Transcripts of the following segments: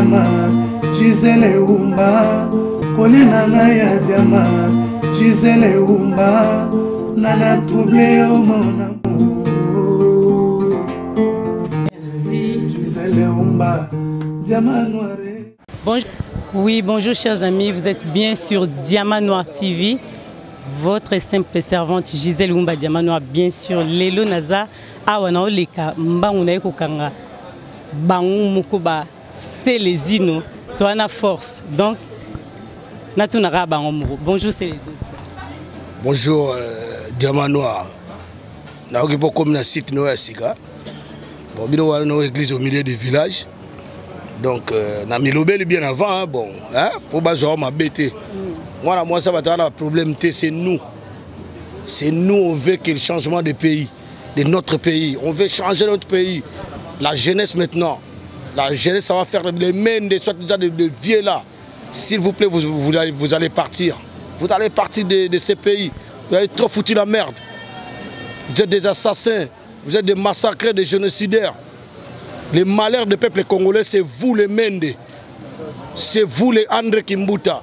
Diama Gisele Umba, kolie na ngai ya diama Gisele Umba, nana trouble yo mon amour. Merci. Gisele Umba, diama noire. Bonjour. Oui, bonjour chers amis, vous êtes bien sur Diamant Noir TV. Votre simple servante Gisèle Wumba Diamant Noir, bien sûr, Lelo Naza, awa na oleka mbangu na ekokanga bangu moko ba Celezino, toi na force. Donc natunaka bango moko. Bonjour Celezino. Bonjour Diamant Noir. Nayoki mpo komi na site no ya sika. Bon, bino wana no église au milieu du village. Donc na milobeli bien avant, hein, bon, hein, po bazwa mabe te. Mwana mwasi bato wana problème te, c'est nous. C'est nous, on veut qu'il y ait le changement de pays, de notre pays. On veut changer notre pays. La jeunesse maintenant, la jeunesse, ça va faire les mains des soit déjà de vieux là. S'il vous plaît, vous allez partir. Vous allez partir de ces pays. Vous avez trop foutu la merde. Vous êtes des assassins, vous êtes des massacrés, des génocidaires. Les malheurs du peuple congolais, c'est vous les Mende. C'est vous les André Kimbuta.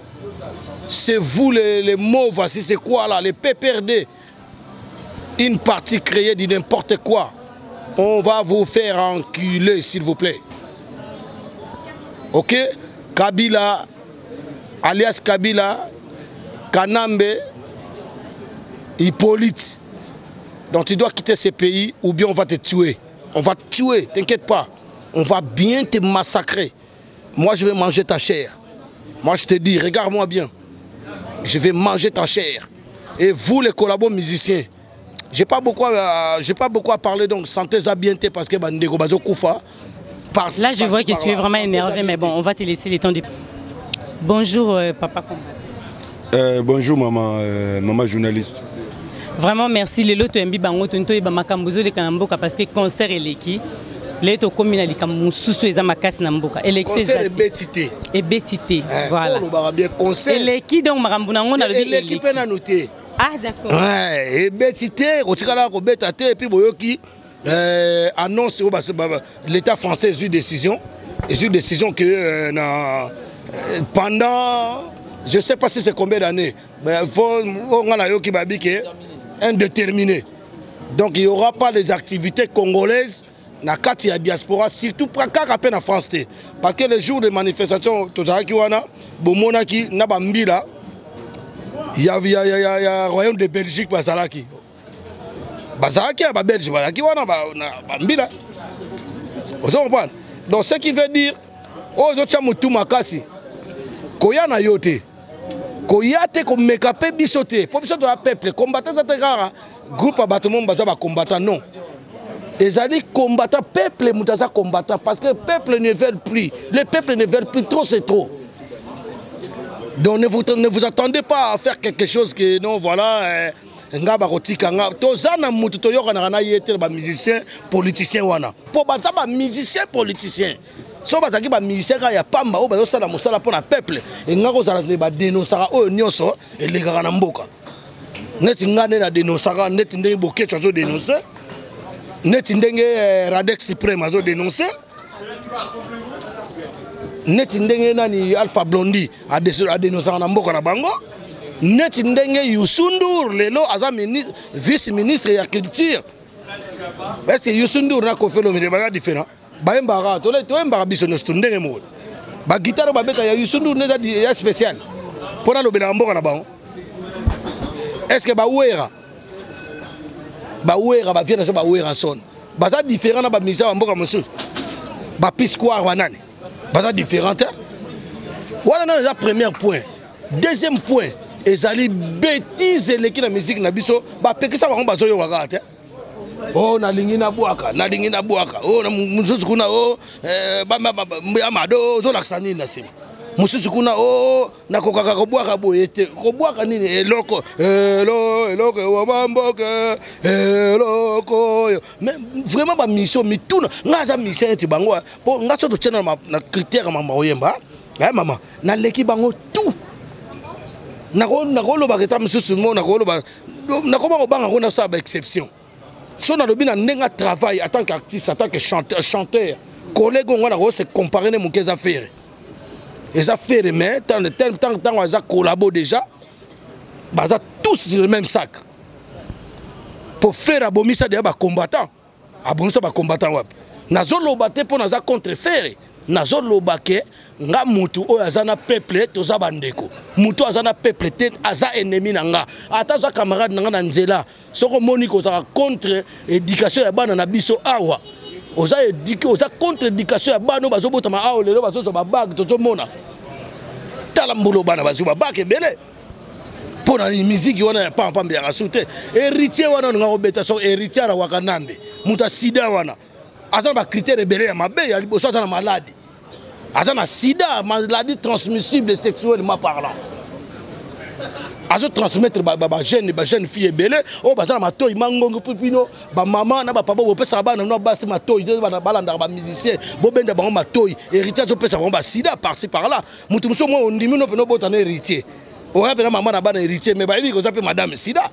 C'est vous les Mova, si c'est quoi là, les PPRD. Une partie créée de n'importe quoi. On va vous faire enculer, s'il vous plaît. Ok? Kabila, alias Kabila, Kanambe, Hippolyte. Donc tu dois quitter ce pays ou bien on va te tuer. On va te tuer, t'inquiète pas. On va bien te massacrer. Moi, je vais manger ta chair. Moi, je te dis, regarde-moi bien. Je vais manger ta chair. Et vous, les collabos musiciens, j'ai pas beaucoup à parler, donc santé ça bien été parce que bandeko bazo kufa. Par, là, je par vois que par tu es là. vraiment Santé énervé, ça mais bien bon, été. on va te laisser le temps de... Bonjour, papa. Bonjour, maman journaliste. Vraiment, merci. Lelo toyambi bango, toyambi toyeba makambo ezoleka na mboka parce que concert eleki. Lelo tokomi na likambo mosusu eza makasi na mboka. Élection Concert eza te. ebeti te. Ebeti te, voilà. Oyo olobaka bien, concert. Eleki donc makambo na ngo nalobi Eleki eleki. mpe nanu te. Ah, d'accord. Ouais, ebeti te, kotikala kobeta te, et puis boyoki annonce oyo l'État français a eu décision. A eu décision que na pendant, je sais pas si c'est combien d'années, mais faut, on a yoki babi que indéterminé. Donc il y aura pas les activités congolaises na kati ya diaspora, surtout kaka pe na France te. Parce que le jour de manifestation tozalaki wana, bomonaki na bambila, ya, ya, ya, ya, ya royaume de Belgique bazalaki. Bazalaki ya ba Belge, bazalaki wana ba, na bambila. Ozo comprendre? Donc ce qui veut dire, oyo ozotia motu makasi, koya na yo te. Koya te komeka pe biso te. Po biso toza peuple, combattant eza te kaka groupe ya bato momo baza ba combattant, non. Ezali combattant, peuple moto aza combattant parce que le peuple ne veut plus. Le peuple ne veut plus, trop c'est trop. Donc ne vous attendez pas à faire quelque chose que non, voilà, nga bakotika nga. Toza na mutu toyokanaka na ye te, ba musicien politicien wana. Po baza ba musicien politicien. So bazalaki ba musicien kaka ya pamba oyo bazosala mosala mpo na peuple, e nga kozala nde ba dénonçaka oyo nyonso elekaka na mboka. Neti nga nde na dénonçaka, neti ndenge Boketshu azo dénoncer, neti ndenge Radex Suprême azo dénoncer, neti ndenge nani Alpha Blondy a dénonçaka na mboka na bango, neti ndenge Youssou N'Dour lelo aza vice-ministre ya culture. Est-ce que Youssou N'Dour na Koffi Olomide baza différent? Bayembaka, toyembaka biso nyonso to ndenge moko. Ba guitare babeta ya Youssou N'Dour nde eza ya spécial mpona alobelaka mboka na bango. Est-ce que bawera, bawera, ba vieux na so bawera son baza différent na ba musicien ya mboka mosusu? Ba P-Square banani baza différent te. Wana nano eza premier point. Deuxième point, ezali bêtise eleki na musique na biso, bapekisa bango bazoyoka kaka te. Oh, nalingi nabwaka, nalingi nabwaka. Oh, na mosusu kuna, oh, ba, ba, ba, ba, ya mado, ozolakisa nini na nsima? Mosusu kuna, oh, nakokaka kobwaka boye te. Kobwaka nini? Eloko, elo, eloko, ewa mamboke, eloko oyo. Mais vraiment, ba mission, mituna, nga aza mission neti bango, hein. Po nga so totia na critère ya mama oyemba, hein, mama, naleki bango tout. Nakolobaka eta mosusu mo, nakoloba, nakoma kobanga ngo nasala ba exception. So nalobi na ndenge travail en tant qu'artiste, en tant que chanteur, collègue ngo nako se comparer ne moke eza faire. Eza Ferre, mais ntango aza collabo déjà, baza tous sur le même sac. Po Ferre abomisa deya bacombattant, abomisa bacombattant wapi? Nazoloba te mpo naza contre Ferre, nazoloba ke nga mutu oyo aza na peuple, toza bandeko. Mutu aza na peuple te aza ennemi na nga, ata aza camarade na nga na nzela. Soki omoni kozala contre éducation ya bana na biso awa, oza éduqué, oza contre éducation ya bana oyo bazobotama awa lelo, bazozwa babague, tozomona tala mbula bana bazwi babague ebele mpo na miziki wana ya pampamba ya su te. Héritier wana olinga kobeta, so héritier arawaka nambe moto asida wana aza na bacritère ebele ya mabe. Ya liboso, aza na maladie, aza na sida, maladie transmissible sexuellement parlant. Azotransmettre bajeune, bajeune fille ebele oyo baza na matoi mangongi. Mpo bino bamama na bapapa bopesaka bana no basi matoi, balandaka bamusicien, bobenda bango matoi. Héritier azopesa bango basida par-ci par-là. Moto mosusu mwa ondimi no mpena obota na héritier, oya mpena mama na bana héritier, mais bayebi koza mpe madame sida.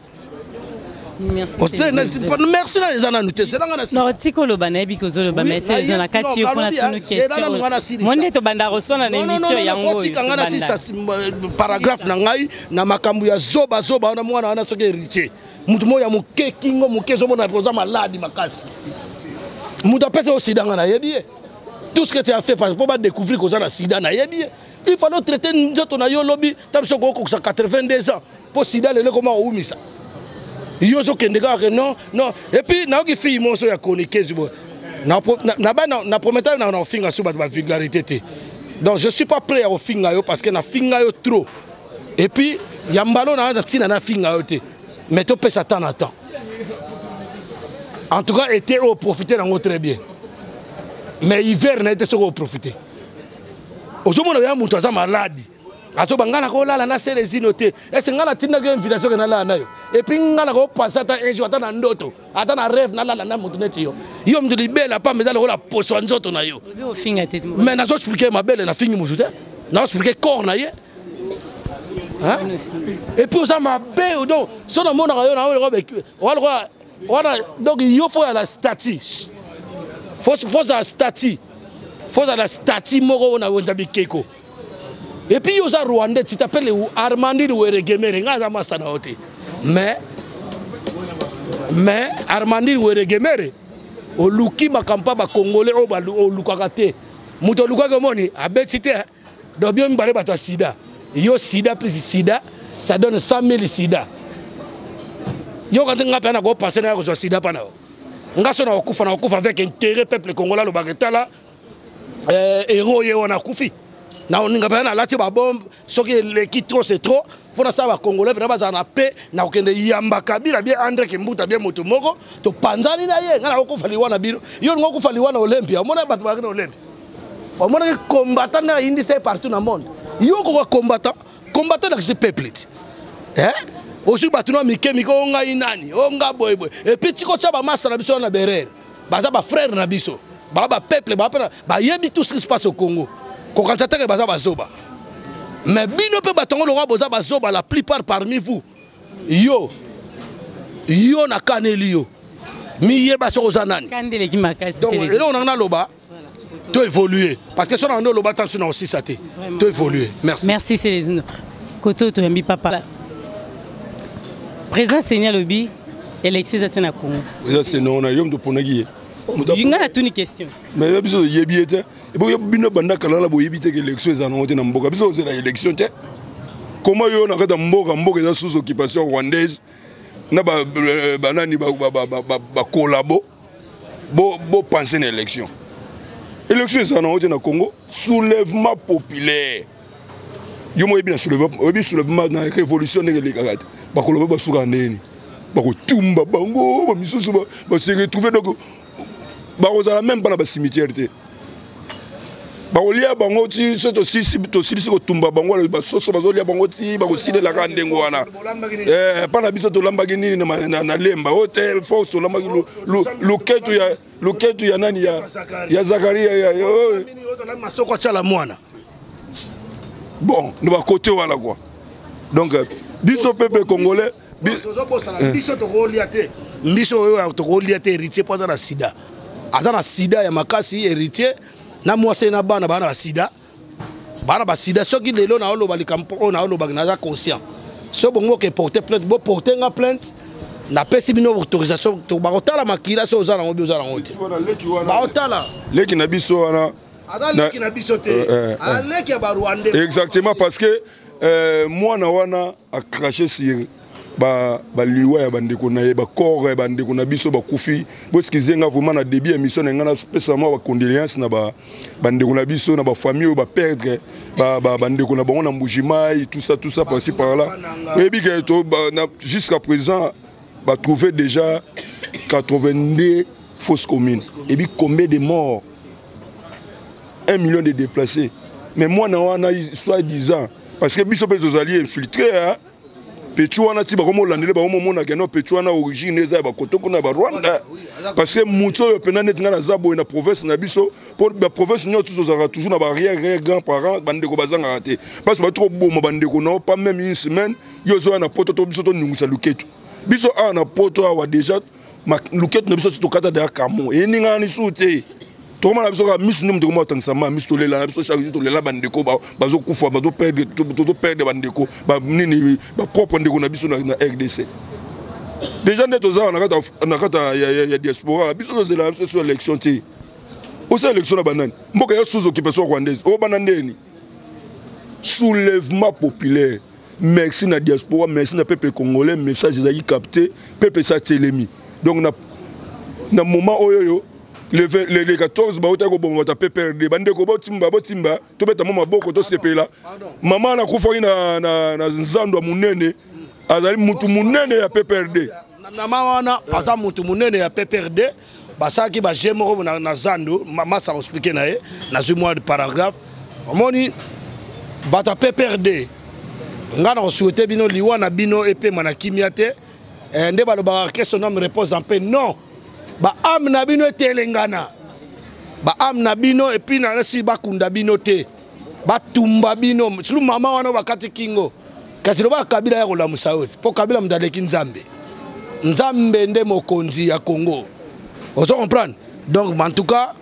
Merci na eza nanu te, zelanga na Non, tika oloba, nayebi kozoloba, mais c'est eza na kati yo mpona tunu question mo nde tobanda koswana na émission yango. Oyo tika nga na sisa paragraphe na ngai na makambo ya zoba zoba wana. Mwana wana, soki héritier, motu moko ya moke, kingo moke, ezomona oza maladi makasi. Moto apesa yo sida, nga nayebi ye. Tout ce que tu as fait parce que mpo badécouvrir koza na sida, nayebi ye. Il fallait traiter nzoto na yo lobi ta biso kokokisa 82 ans, mpo sida lelo ekoma koumisa yo, ozokende kaka ke non, non. Et puis nayoki fille moso ya chroniqueuse boye na prometa na kofinga so bato bavulgarité te. Donc je suis pas prêt ya kofinga yo parce que nafinga yo trop. Et puis ya mbalo na ntina nafinga yo te, mais topesa temps na temps. En tout cas, été oyo, profite nango très bien, mais hiver na ye te. Soki oprofite, ozomona ya moto aza maladi, azoba ngai nakolala na Celezino te. Ese ngai natindaki yo invitation ke nalala na yo? Et puis ngai nakopasa ata un jour, ata na ndoto, ata na rêve, nalala na moto neti yo? Yo moto libela pamba eza lokola poso ya nzoto na yo. Mais nazoexpliquer mabele, nafingi motu te, nazoexpliquer corps na ye. Et puis oza mabe. Donc so namonaka yo na wana, donc yo faut ya la statut, faut ozala statut, faut ozala statut moko na wenza bikeko. Et puis yo oza rwandais, tu t'appelles Armandine Weregemere. Ngai aza masa na yo te, mais Armandine Weregemere, oluki makambo mpa bacongolais oyo olukaka te. Moto olukaki, omoni abeti te. Donc bino mibale bato ya sida. Yo sida plus sida, ça donne 100 000 sida. Yoka nte, nga mpe nakopense na ya kozwa sida mpa na yo. Nga so nakokufa, nakokufa avec intérêt peuple congolais alobaka: etala héros ye wana akufi. Naoninga mpenza nalati babombe. Soki eleki trop, c'est trop. Fo nasala bacongolais mpena bazala na pe na kokende yamba Kabila bien, Andre Kimbuta bien, moto moko topanzani na ye. Ngai nakokufa liwa na bino. Yo olinga okufa liwa na Olympia, omona bato bazalaki na Olympia, omonaki combattant ndenge ayindisa ye partout na monde. Yo koka combattant, combattant nakisi peuple ti ozwi bato na mike mike, o ngai nani, o nga boyeboye. Et puis tika otya bamasa na biso wana na berere, baza bafrère na biso, baa bapeuple, baa mpe bayebi tout ce qui se passe au Congo. Kokanisa teke baza bazoba, mais bino mpe bato yango lokola boza bazoba, la plupart parmi vous. Yo, yo nakaneli yo, miyeba soki oza nani. Donc eloko nanga naloba, to évoluer, parce que so na nde oloba tanso na osisa te. To évoluer. Merci. Merci Celezino. Koto toyambi papa président Seni, alobi élection eza te na Congo. Eza seno na yo moto oponaki ye. Nga natuni question. Mais biso toyebi ye te. Eboyo bino banda kala na boyebi te ke élection eza nango te na mboka. Biso ozela élection te. Koma yo na kati ya mboka, mboka eza sous occupation rwandaise na banani bakolabo, bopense na élection. Élection eza nango te na Congo. Soulèvement populaire, yo mo oyebi na soulèvement, oyebi soulèvement na révolution ndenge elekaka te. Bakoloba basukaka ndenge bakotumba bango, bamisusu base retrouve. Donc bakozala même mpa na bacimetière te, bakolia bango ti so tosilisi kotumba bango, basoso bazolia bango ti bakosilelaka ndenge wana. Mpa na biso tolambaki nini na Lemba oyo te? Force tolambaki luketu ya luketu ya nani, ya Zakaria. Masoko atyala mwana. Bon, na bakote wana quoi. Donc biso peuple congolais, biso tokolia te, biso oyo tokolia te. Héritier mpo aza na sida, aza na sida ya makasi. Héritier na mwasi na bana baa na basida. Bana basida soki lelo naoloba likambo oyo naolobaki naza conscient. So bongo ke porter plainte, bo porter nga plainte. Napesi bino autorisation bakotala makila so oza nango bi oza nango te. Bakotala. Leki na biso wana. Aza leki na biso te. Aza leki ya ba Rwandais. Exactement parce que mwana wana a craché sur baliwa ya bandeko na ye, bacorps ya bandeko na biso bakufi. Boskize nga vraiment na début ya émission na nga napesa mwa bacondoléance na bandeko na biso na bafamille oyo baperdre bandeko na bango na Mbujimayi, tout ça, tout ça, par-ci par-là. Oyebi ke jusqu'à présent batrouvé déjà 82 fausses communes et puis combien de morts, 1 million de déplacés. Mais mwana wana soit disant parce que biso mpe tozali infiltré, hein? Pechu wana ti bakomolandele bakomomonaka no pechu wana origine eza ya bakotoko na barwanda, parce que motu oyo mpena neti ngai naza boye na province na biso, mpo baprovince nyonso tozalaka toujours na baarrière arrière grand parent, bandeko bazangaka te, parce bati koboma bandeko na yo pas même une semaine. Yo ozoya na poto to biso tonungisa luketu biso awa na poto awa déjà luketu na biso ti tokata deya kamo eningana lisusu te. Tokomona biso kaka miso nde moto ekoma kotangisa ma miso, tolela na biso chaque jour, tolela bandeko bazokufa, tozoperdre bandeko nini, bapropre ndeko na biso na RDC. Déjà nde toza na kati ya diaspora, biso tozela na biso so élection te. Osala élection na banani? Mboka ya sous occupation rwandaise, obana ndeni soulèvement populaire. Merci na diaspora, merci na peuple congolais. Message ezalaki capté, peuple esa telemi. Donc na moment oyo oyo le 14 bautaki koboma bato ya PPRD, bandeko botimba botimba, tobeta mwa maboko, tosepela. Mama nakufaki na nzando ya monene, azali mutu monene ya PPRD. Mama wana aza mutu monene ya PPRD. Basalaki baje moko na zando, masa koexpliquer na ye, nazwi mwa paragraphe. Omoni bato ya PPRD, ngai na kosouhaiter bino liwa na bino epema na kimia te. Nde balobaka que son homme repose en paix. Non, baâme na bino etelengana, baâme na bino, et puis nasi bakunda bino te, batumba bino. Sulu mama wana bakati kingo, kasi loba Kabila ya kolamusa oyo, mpo Kabila moto aleki Nzambe. Nzambe nde mokonzi ya Congo, ozo comprendre? Donc en tout cas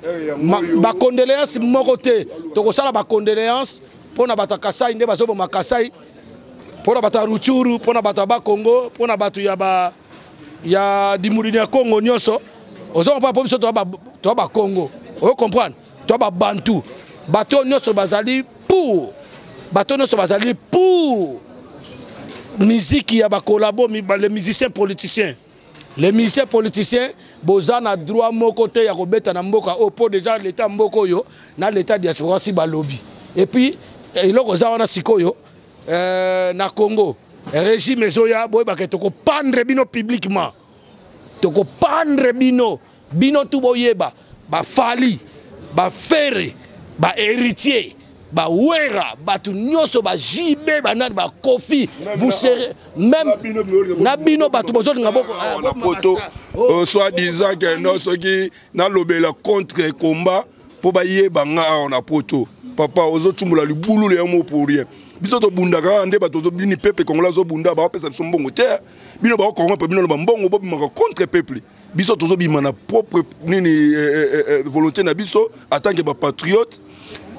bacondoléance moko te tokosala, bacondoléance mpo na bato ya Kasai nde bazoboma Kasai, mpo na bato ya Rutshuru, mpo na bato ya Bakongo, mpo na bato ya ba ya dimulini ya Congo nyonso, ozo comprendre? Mpo biso toa Bakongo, ozo comprendre? Toa Babantu. Bato oyo nyonso bazali pour, bato nyonso bazali pour miziki ya bakolabo, les musiciens politiciens, les musiciens politiciens, boza na droit moko te ya kobeta na mboka oyo, mpo déjà l'état mboka oyo na l'état diaspora si balobi. Et puis eloko eza wana sikoyo na Congo, régime ezoya, boyebaka tokopendre bino publiquement, tokopendre bino, bino tu boyeba, bafali, baFerre, bahéritier, bawera, bato nyonso, baJB, banani, baKoffi, vous serez même na bino bato bozolinga. Na poto, soit disant ke no, soki nalobela contre combat mpo bayeba nga awa na poto, papa ozotumbola libulu ya mo pour rien. Biso tobundaka kaka nde bato bini, peuple congolais azobunda, baopesa biso mbongo te. Bino baocorrompre bino na bambongo, bobimaka contre peuple. Biso tozobima na propre nini, volonté na biso en tant que bapatriote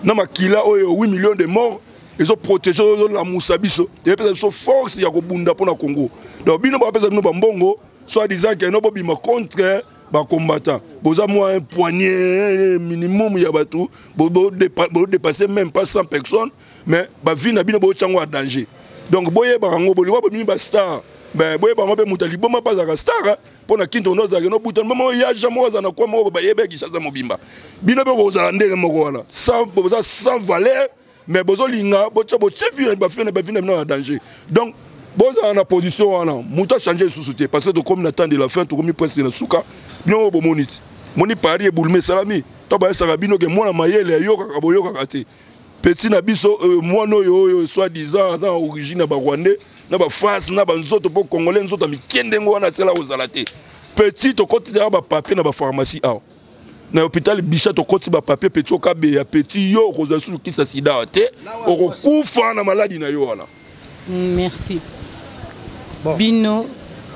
na makila oyo 8 millions de morts ezoprotéger, ezolamusa biso, epesa biso force ya kobunda mpona Congo. Donc bino bapesa bino bambongo, soit disant ke no bobima contre bacombattant, boza mwa un poignet minimum ya bato, bodépasse même pas 100 personnes, mais bavie na bino botyango ya danger. Donc boyebaka yango, bolingo bobimi bastar, boyeba yango mpe moto ya liboma mpe azalaka star. Mpo na kinto ndo azalaka nobutana mama ya jean moko azala na kwa moko bayeba ya Kinshasa mobimba. Bino mpe bozala ndenge moko wana, boza sans valeur, mais bozolinga botya botie vie bafie na bavie na bino na danger. Donc bozala na position wana, moto achange lisusu te, parce que tokomi na temps de la fin, tokomi presque na suka. Bino oyo bomoni ti moni Paris ebuluma esalami to bayesaka bino ke mwana mayele ayokaka, boyokaka te. Petit na biso mwana oyo soit disant aza na origine ya barwandais na baface na banzoto, mpo congolais nzoto ya mike ndenge wana atikala kozala te. Petit tokoti deya bapapier na bapharmacie awa na hôpital Bisha, tokoti bapapier. Petit okabeya, petit yo okozwa lisusu kisa sida te, okokufa na maladi na yo wana. Merci. Bon. Bino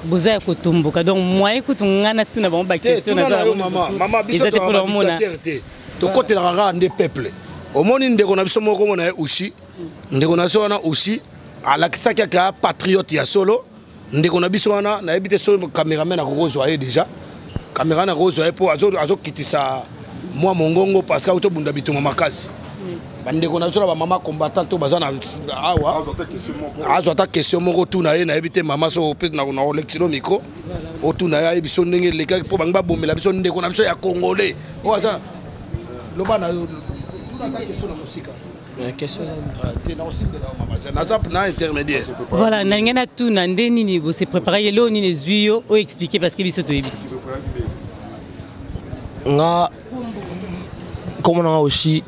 boza ya kotomboka, donc moyen kutu nga natuna bango baquestion. Eza te mpona omona. Tokotelaka kaka nde peuple. Omoni ndeko na biso moko mona ye usi, ndeko na biso wana usi alakisaki aka patriote ya solo. Ndeko na biso wana nayebi te soki cameraman akokozwa ye déjà, cameraman akokozwa ye mpo azokitisa mwa mongongo parce que autobunda bituma makasi. Bandeko na biso na bamama combattant to baza na awa, azwa ata question moko tuna ye. Nayebi te mama so mpe na olexino micro otuna ye, ayebi so ndenge elekaki mpo bango babomela biso ndeko na biso ya congolais oyo aza loba na yo. Tuna ata question na mosika te, naosimbela mama, naza na intermédiaire. Voilà, nalingi natuna nde nini bose préparé eloo nini ezwi yo oyo expliquer, parce que biso toyebi. Nga comme on a aussi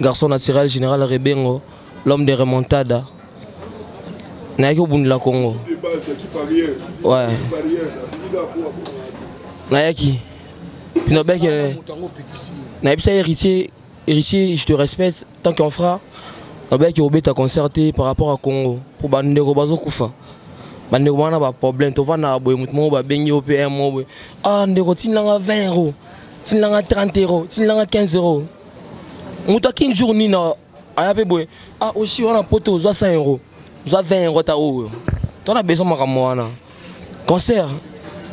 garçon naturel, général Rebengo, l'homme de remontada, nayaki kobundela Congo. Ouais, nayaki pino beke, nayebisa Héritier: Héritier, je te respecte tant qu'un frère. Nabeyaki kobeta concert te par rapport à Congo, mpo bandeko bazokufa, bandeko wana baproblème. Tovandaka boye, motu moko babengi yo mpe moko boye: ah ndeko, tindanga 20 euro, tindanga 30 euro, tindanga 15 euro. Moto akini jour nini aya mpe boye: ah aussi wana poto ozwa 100 euro, ozwa 20 euro. Ata oyo tona besoin makambo wana, concert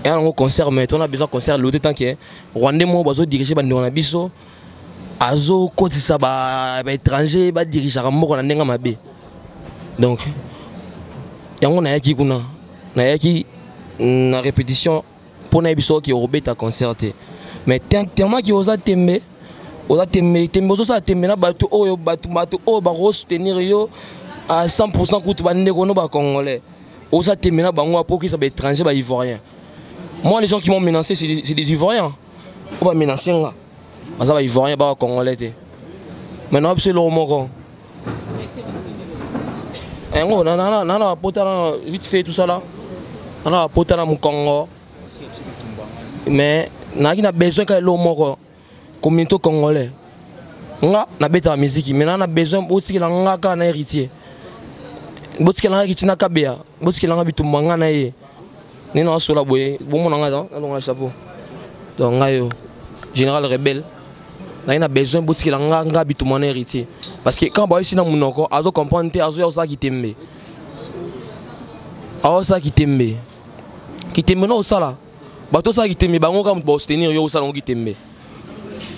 eya nango concert, mais tona besoin concert lelo te tant que rwandais moko bazodirige bandeko na biso, azokotisa baétranger badirigeaka mboka na ndenge mabe. Donc yango nayaki kuna, nayaki na répétition mpo nayebi soki okobeta concert te. Mais tellement ki oza tembe, oza tembe tembe, ozosala tembe na bato oyo, bato oyo bakosoutenir yo à 100, kutu bandeko no bacongolais, oza tembe na bango apokisa baétranger, baivoirien. Moi, les gens qui m'ont menacé, c'est des Ivoiriens oyo bamenace nga, baza baivoirien, baka congolais te. Maintenant biso eloko moko yango nana bapota na vite fait, tout ça là, nana bapota na mokongo. Mais nayaki na besoin kaka eloko moko: communauté congolais. Nga nabetaka miziki, mais naa na besoin botikela nga kaka na Héritier, botikela nga Héritier na Kabeya, botikela nga bitumba nga na ye. Nde nasola boye, bomona nga nalonga chapeau. Donc ngai oyo général rebelle, naye na besoin botikela nga bitumba na Héritier, parce que quand bayebisi na monoko, azo comprendre te, azoya osala kitembe, aosala kitembe. Kitembe no osala, bato osala kitembe bango kaka moto baosoutenir yo. Osala yango kitembe,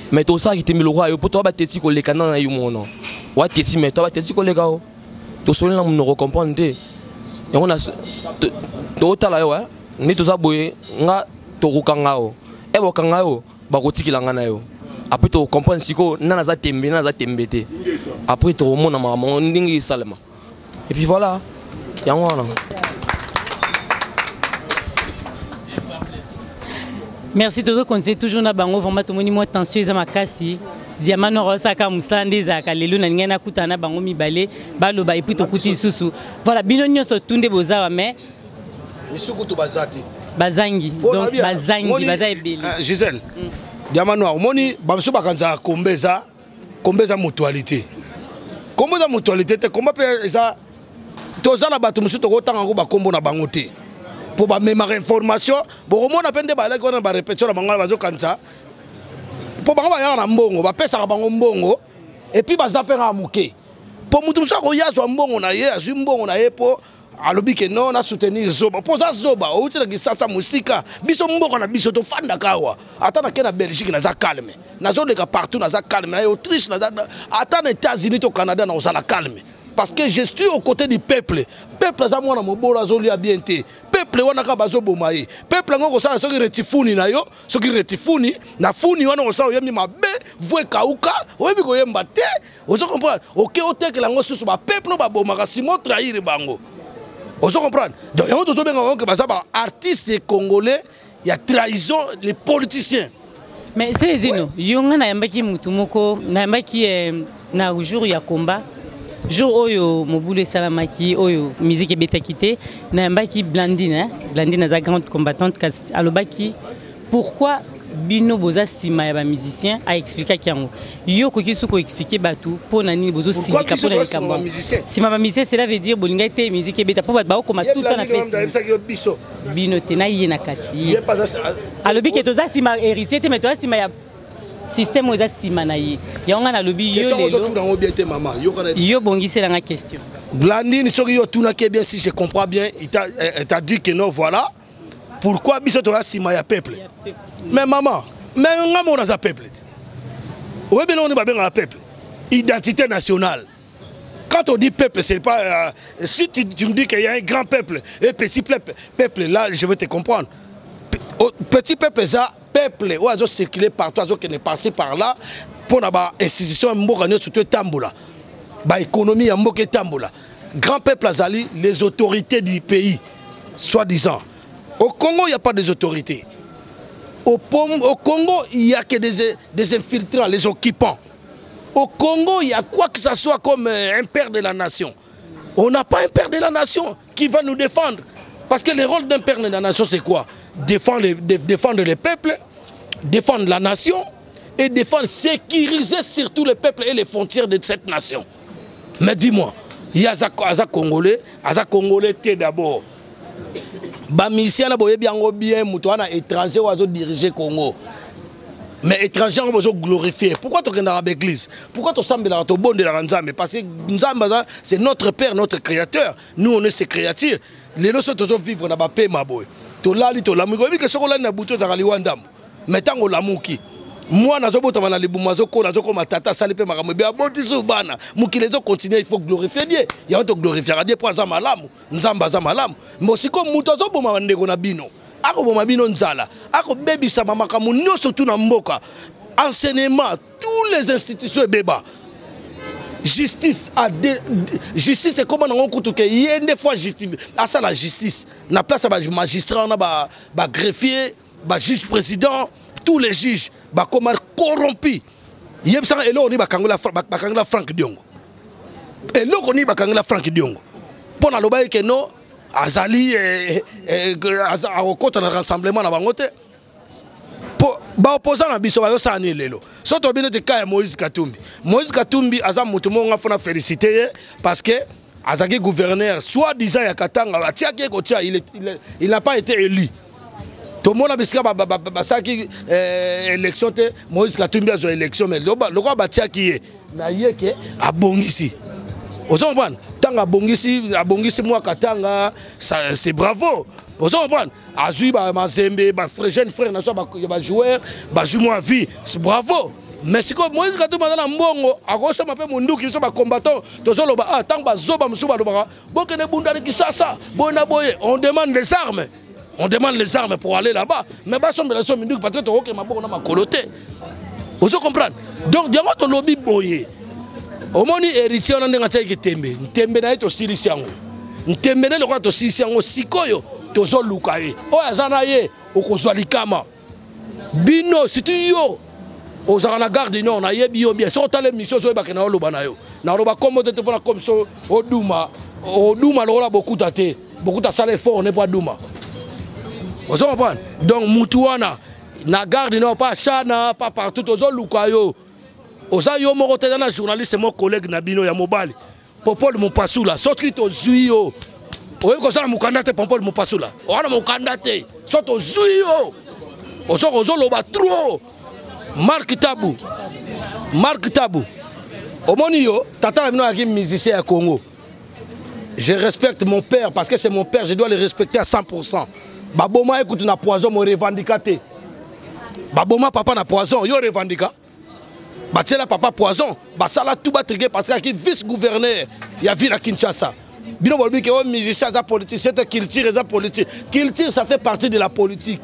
mais tosala kitembe lokola yo mpo toa bateti koleka nana na yo mono wa teti, mais toa bateti koleka o tosoli na monoko, comprendre te. Yango totala yo nde toza boye. Nga tokokanga yo, e bokanga yo, bakotikela nga na yo. Après tokocomprendre sikoyo nani aza tembe, nani aza tembe te. Après tokomona makambo ndenge esalema. Et puis voilà, yango wana. Merci. Tozocontinue toujours na bango. Vraiment tomoni mwa tension eza makasi. Diamant Noir osalaka mosala nde ezalaka lelo. Na ningai nakutana na bango mibale, baloba, et puis tokuti lisusu. Voilà, bino nyonso tu nde bozawa, mais misuku baza te. Bazangi, donc bazangi baza ebele. Gisèle, Diamant Noir, omoni bamosusu bakanzaka kombe eza, kombe eza mutualité. Kombo eza mutualité te. Komba mpe eza, toza na bato mosusu tokotanga yango bakombo na bango te mpo bamemaka information. Bokomona mpe nde balaki wana barépétition na bango wana, bazokanisa mpo bango bayaka na mbongo, bapesaka bango mbongo, et puis baza mpe kaka moke mpo motu mosusu akoya azwa mbongo na ye, azwi mbongo na ye mpo alobi ke non, na soutenir zoba, mpo oza zoba, outi na Kisasa mosika. Biso mboka na biso tofandaka awa. Ata nake na Belgique, naza calme, nazoleka partout, naza calme, na Autriche, naza ata na États-Unis to Canada, na kozala calme parce que je suis aux côtés du peuple. Peuple aza mwana mobolo, azolia bien te. Peuple wana kaka bazoboma ye. Peuple yango kosala soki retifuni na yo, soki retifuni na funi wana kosala, oyembi mabe, voix ekauka, oyebi koyemba te, ozo comprendre? Oke otekela yango susu bapeuple oyo babomaka simo trahir bango, ozo comprendre? Donc yango tozobenga bango ke baza baartiste congolais ya trahison, les politiciens. Mais Celezino, yo nga nayambaki mutu moko, nayambaki na jour ya combat, jour oyo mobulu esalamaki, oyo musique ebetaki te. Nayambaki Blandine, eh? Blandine aza grande combattante, kasi alobaki pourquoi bino boza nsima ya bamusicien. Aexplikaki yango. Yo okoki soki koexplike bato mpo na nini bozosilika mpo na likambo nsima bamusicien? Cela veut dire bolingai te musique ebeta mpo bato bakokoma tout temps na biso. Bino te, na ye na kati ye alobi ke toza nsima Héritier te, mais toza nsima ya système oyo eza nsima na ye. Yango nga nalobi yo lelo. Yango bien te mama. Yo bongisela nga question. Blandine soki yo tunaki bien, si je comprends bien, il t'a il t'a dit que non, voilà pourquoi biso toza nsima ya peuple. Mais maman, mais nga moko naza peuple. Oyebi eloko nini babengaka peuple? Identité nationale. Quand on dit peuple, c'est pas. Si tu me dis qu'il y a un grand peuple et petit peuple, peuple, là, je vais te comprendre. Petit peuple, ça, peuple, où ils ont circulé partout, ils ont passé par là, pour la institution, mboka nyonso tambola. Ba économie ya mboka tambola. Grand peuple azali, les autorités du pays, soi-disant. Au Congo, il n'y a pas des autorités. Au Congo, il n'y a que des infiltrants, les occupants. Au Congo, il y a quoi que ce soit comme un père de la nation. On n'a pas un père de la nation qui va nous défendre. Parce que le rôle d'un père de la nation, c'est quoi? Défendre les peuples, défendre la nation et défendre, sécuriser surtout le peuple et les frontières de cette nation. Mais dis-moi, il y a Aza Congolais, Aza Congolais t'es d'abord. Ba musicien na boyebi yango bien, moto wana étranger oyo azo diriger Congo. Mais étranger on besoin glorifier. Pourquoi tu dans l'église? Pourquoi tu sembles tu bon de la Nzambe? Parce que Nzambe c'est notre père, notre créateur. Nous on est ses créatures. Les nous sommes toujours vivre na ba paix maboy. To lali to lamuki. Oyebi ke soko lali na butu ezalaka liwa ndambo. Mais tango lamuki, mwana azobotama na libumu azokola, azokoma tata, asali mpe makambo ebe, aboti su bana. Mokili ezocontinue, il faut glorifier Dieu. Yango to glorifiera Dieu po aza malamu. Nzambe aza malamu. Mais sikoyo moto azoboma bandeko na bino, akoboma bino nzala, akobebisa makambo nyonso tu na mboka. Enseignement, toutes les institutions ebeba. Justice a de, justice ekoma nango kutu ke ye nde fois justice, asala justice na place ya ba magistrat na ba greffier, ba juge président, tous les juges bakoma corrompus. Yebisaka eloko nini bakangela Franck Diongo? Eloko nini bakangela Franck Diongo? Mpo na lobaki ke non, azali, akokota na rassemblement na bango te. Po ba opposant na biso bazosala nini lelo? So toyebi neti ka ya Moïse Katumbi. Moïse Katumbi aza moto moko nga fona féliciter ye parce que azalaki gouverneur soi-disant ya Katanga, atiaki ye kotia, il n'a pas été élu. Tomona bisika basalaki élection te, Moïse Katumbi azwa élection, mais lokola batiaki ye na ye ke abongisi. Ozo comprendre? Ntango abongisi mwa Katanga, ça, c'est bravo. Ozo comprendre? Azwi ba Mazembe, ba frère, jeune frère na so ya ba joueur, bazwi mwa vie, c'est bravo. Mais sikoyo Moïse Katumbi aza na mbongo, akosomba mpe munduki, biso ba combattant tozoloba, ah, ntango bazoba mosusu balobaka bokende bunda na Kinshasa, boye na boye, on demande les armes. On demande les armes pour aller là-bas, mais basombela biso minduki parce que tokoke maboko na makolo te. Ozo comprendre? Donc yango tolobi boye. Omoni héritier wana ndenge atiaki tembe, ntembe na ye tosilisi yango. Ntembe na ye lokola tosilisi yango, sikoyo tozoluka ye. Oyo aza na ye, okozwa likama. Bino, surtout yo, ozalaka na Gare du Nord, nayebi yo bien. Soki otala émission, ozoyebake na oloba na yo. Naloba kombo te te mpona comme so oduma, oduma lokola bokuta te. Bokuta asala effort ne po aduma. Ozo comprendre? Donc mutu wana na Gare du Nord, pas Chana, pas partout, tozoluka yo. Oza yo moko te, na journaliste mo collègue na bino ya mobali. Popol Mopasula, soki tozwi yo. Oyebi kozala mokanda te, Popol Mopasula. Oza na mokanda te. Soki tozwi yo. Ozo kozoloba trop. Marc Tabu. Marc Tabu. Omoni yo, tata na bino azalaki musicien ya Congo. Je respecte mon père parce que c'est mon père, je dois le respecter à 100%. Baboma écoute na poison mo revendica te. Baboma papa na poison, yo revendica. Batiela papa poison, basala tout batriguer parce qu'il vice-gouverneur ya ville à Kinshasa. Bino bolobi ke oh musicien aza politique, c'est culture eza politique. Culture ça fait partie de la politique.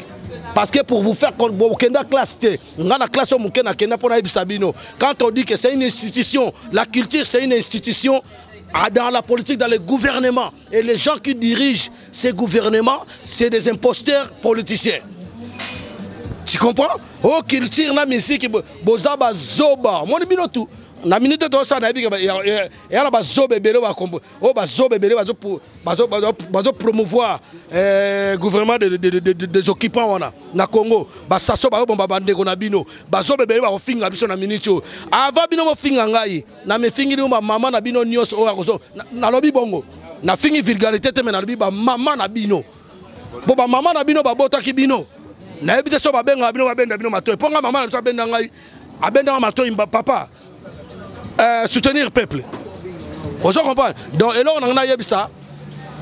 Parce que pour vous faire bokenda classe te, nga na classe oyo moke nakenda mpona yebisa bino. Quand on dit que c'est une institution, la culture c'est une institution dans la politique, dans le gouvernement. Et les gens qui dirigent ces gouvernements, c'est des imposteurs politiciens. Tu comprends? Oh, culture na musique, boza ba zoba. Moni bino tout. Na minute to sa na yebi ke ba, ya, ya, ya na ba zoba ebele ba kombo. Oh, ba zoba ebele bazo pou, bazo, bazo, bazo promouvoir, gouvernement des occupants wana na Congo. Ba saso ba bomba ba ndeko na bino. Ba zoba ebele ba kofinga biso na minute oyo. Avant bino bofinga ngai, na mifingi bino ba mama na bino nyonso oyo akozo, na, na lobi bongo. Na fingi vulgarité te, mais na lobi ba mama na bino. Po ba mama na bino ba botaki bino. Na yebi te so ba benga bino, ba benda bino matoi. Po nga mama na biso abenda ngai, abenda nga matoi, papa. Soutenir peuple, ozo comprendre? Donc eloko na ngai nayebisa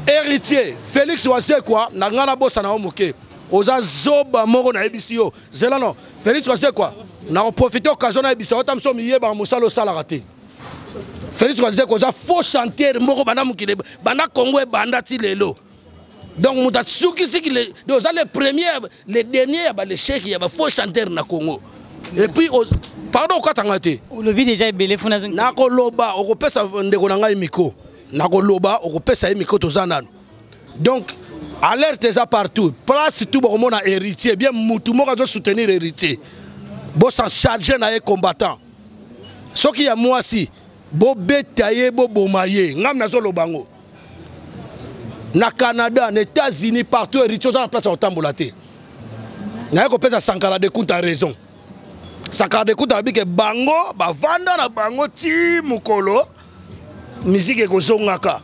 Héritier Félix Wazekwa, na ngai nabosana yo moke, oza zoba moko, nayebisi yo, zela. Non, Félix Wazekwa, na koprofite occasion nayebisa yo, ta moso miyebaka mosala osalaka te. Félix Wazekwa, oza faux chanteur moko. Banda mokili, banda Congo ebanda ti lelo, donc moto asukisiki, oza le premier, le dernier ya balesheki ya bafaux chanteur na Congo. Et puis, pardon, okatanga te. Olobi déjà ebele, funa. Nakoloba, okopesa ndeko na ngai micro, nakoloba, okopesa ye micro, toza nano. Donc alerte eza partout, place tout bokomona Héritier bien, mutu moko azosoutenir Héritier, bosan charge na ye combattant. Soki ya mwasi, bobeta ye, boboma ye. Ngami nazoloba yango na Canada, na États-Unis, partout. Héritier, oza na place ya kotambola te. Naye kopesa Sankara de Kunta raison. Sankara de Kunta alobi ke bango bavanda na bango ti mokolo miziki ekozongaka.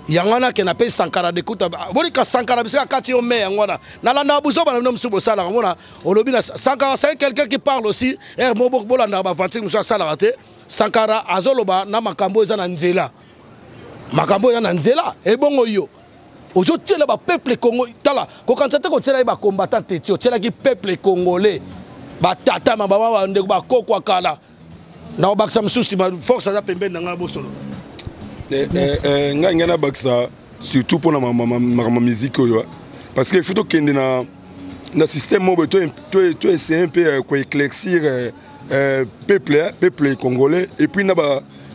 Yango wana ke napesi Sankara de Kunta. Bonika Sankara bisika kati yo me yango wana nalandaka buzoba na bino mosusu bosalaka. Mona olobi na Sankara, c'est quelqu'un qui parle aussi ere mo bolandaka baventure mosusu asalaka te. Sankara azoloba na makambo eza na nzela, makambo eza na nzela. Ebongo yo ozotiela bapeuple Congo, tala, kokanisa te kotiela ye bacombattant te, ti otielaki peuple congolais, batata, mabama, bandeko, bakokwa kala. Na kobakisa mosusu, Force aza pembeni na ngai, bosolo. Ngai nabakisa surtout mpona makambo musique oyo, parce que il faut tokende na système moko boye, toessaye mpe koéclaircir peuple congolais et puis na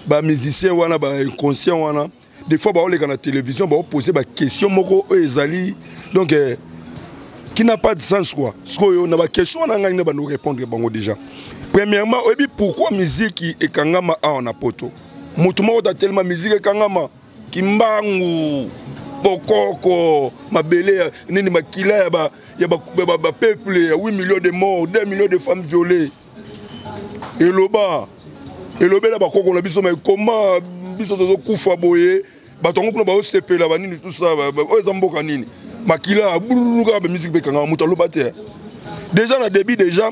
bamusicien wana, bainconscient wana. Des fois baoleka na télévision, baopose baquestion moko oyo ezali donc qui n'a pas de sens, quoi. Sikoyo na baquestion wana, ngai na bando répondre bango déjà. Premièrement, oyebi pourquoi musique ekangama awa na Poto? Motu moko ta telema, musique ekangama, Kimbangu, bokoko, mabele nini, makila ya bapeuple, ya 8 millions de morts, 2 millions de femmes violées. Eloba elobela bakoko na biso, mais comment biso tozokufa boye, bato yango kuna baosepela banini, tout ça? Oyo eza mboka nini? Makila bururu kaka, bamusike mpe ekangama, moto aloba te. Déjà na début, déjà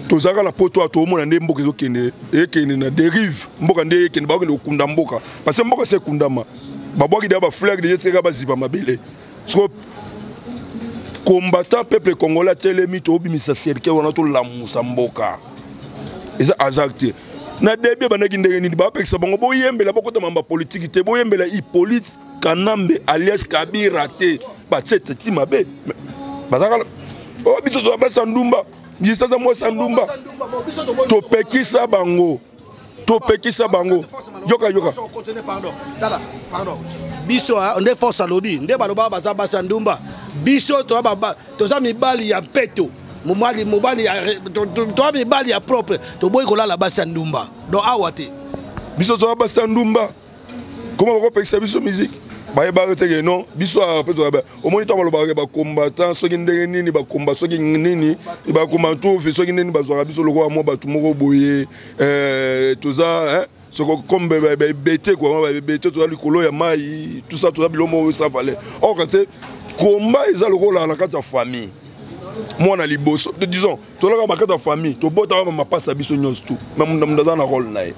tozalaka na Poto awa, toomona nde mboka ezokende, ekende na dérive. Mboka nde ekende, bakokende kokunda mboka, parce que mboka se ekundama, babwaki deya bafleur deja, etikaka baziba mabele. Siko combattant, peuple congolais atelemi, tobimisa cercueil wana, tolamusa mboka. Eza hasard te. Na début ebandaki ndenge nini? Bapekisa bango boyembela, bokota mamba politiki te, boyembela Hippolyte Kanambe alias Kabira te, batie teti mabe. Bazalaka oyo, biso toza basa ndumba, bisaza mwasi ya ndumba. Topekisa bango, topekisa bango. Yoka, yoka. Tala, pardon, biso nde Force alobi nde balobaka baza basi ya ndumba. Biso toza mibali ya mpeto, mobali, mobali ya, toza mibali ya propre, toboyi kolala basi ya ndumba. Donc awa te. Biso toza basi ya ndumba, koma bakopekisa biso musique, bayebaka teke non. Biso awa mpe toza, omoni, ntango balobaka bacombattant soki ndenge nini, bakomba soki nini, bakoma tufi soki ndenge nini, bazwaka biso lokola mwa bato moko boye. Toza soko comme baebete quoi, baebete, toza likolo ya mai, tout ça, toza biloko moko sans valeur. Or te, komba eza lokola na kati ya famille, mwana liboso, disons tolaka bakati ya famille, tobotaka bamapasa biso nyonso tu, mais mutu aza na rôle na ye.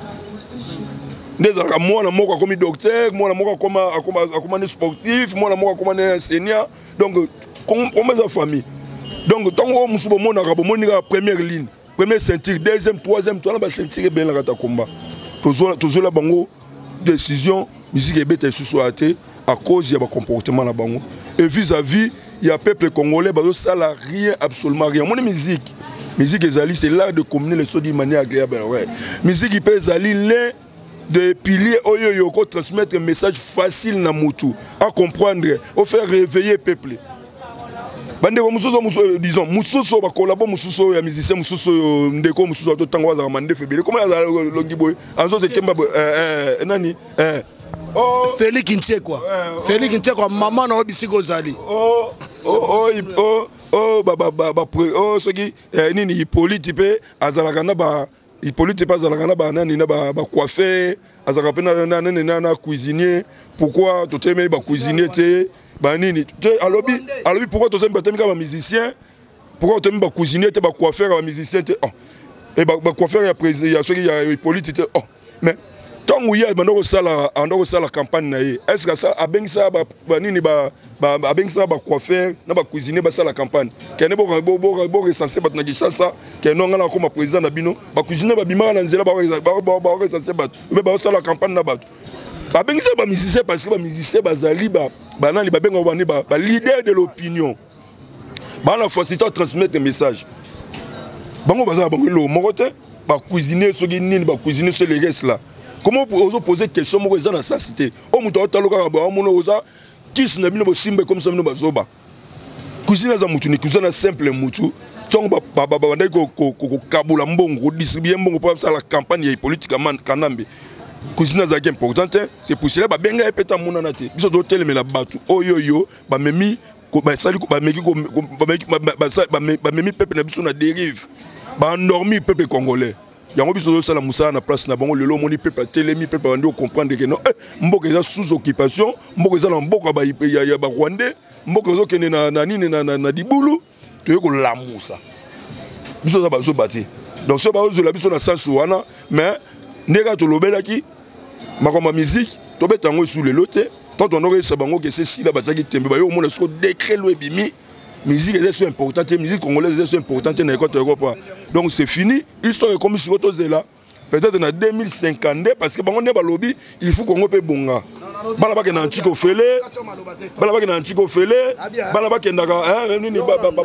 Nde ezalaka mwana moko akomi docteur, mwana moko akoma ne sportif, mwana moko akoma ne enseignant. Donc koma eza famille. Donc ntango oyo mosusu bomonaka, bomoni kaka première ligne, première ceinture, deuxième, troisième, towana baceinture ebele na kati ya komba. Tozwela bango décision, musique ebeta lisusu aya te à cause ya bacomportement na bango et vis-à-vis ya peuple congolais. Bazosala rien, absolument rien. Omoni, musique ezali, c'est l'art de communier les choses d'une manière agréable. Ouais, musique mpe ezali l'un de piliers oyo oyo transmettre message facile na mutu à comprendre, au faire réveiller peuple. Bandeko mosusu, mosusu, disons mosusu oyo bakolabo, mosusu oyo ya musicien, mosusu oyo ndeko mosusu ato ntango azalaka mandefu ebele, koma azala longi boye, anzoto ekemba boye, nani? Oh. Félix Nsekwa, Félix Nsekwa, mama na oyo bisika ozali. Oh, soki nini, Hippolyte mpe azalaka na ba Hippolyte mpe azalaka na banani, na bacoiffeur, azalaka mpe nani, na cuisinier. Pourquoi totelemeli bacuisinier te, banini te? Alobi pourquoi tozemi, batemi kaka bamusicien, pourquoi totemi bacuisinier te, bacoiffeur ya bamusicien te? Oh. E bacoiffeur ya président, ya soki ya Hippolyte te. Oh, mais Ntango ye abanda kosala, abanda kosala campagne na ye, est ce que abengisaka banini, abengisaka bacoiffeur na bacuisinier basala campagne? Kende borecense bato na Kinshasa, kende ngai nakoma président na bino. Bacuisinier babimaka na nzela, barecense bato obe baosala campagne na bato. Babengisaka bamusicien parce que bamusicien bazali banani, babengaka bani, baleader de l'opinion, bana facilité à transmettre message. Bango baza na bango eloko moko te, bacuisinier soki nini, bacuisinier so le reste là. Comment ozo poser question moko eza na sens te? Oyo moto aotalo kaka baomona oza kisi na bino, bosimba ekomisa bino bazoba. Cuisine aza mutu ni cuisine na simple mutu. Ntango babandaki kokabola mbongo, kodistribue mbongo mpo basala campagne ya Hippolyte Kanambe, cuisine azalaki important te. C'est pour cela babenga ye mpe ta monana te. Biso totelemela bato oyo oyo bamemi, basali, bameki, bamemi peuple na biso na dérive, baendormi peuple congolais. Yango biso tozosala mosala na place na bango. Lelo omoni peuple atelemi, peuple abandi kocomprendre ke non, eh, mboka eza sous occupation, mboka eza na mboka ya barwandais, mboka ezokende na nini, na libulu. Toye kolamusa, biso oza bazoba te. Donc soki bazozwela biso na sense wana, mais ndenge kaka tolobelaki makambo ya musique, tobeta yango esu lelo te. Tant tondoko eyesa bango ke sesila, batiaki tembe, bayo omona siko décret lo ebimi, musique eza so important te, musique congolaise eza so important te na ekota Europe. Donc c'est fini, histoire ekomi siko. Tozela peut-être na 2052, parce que bango nde balobi il faut Congo mpe bonga, bana bakenda na ntiko ofele, bana bakenda na ntiko ofele, bana bakendaka nini, babanda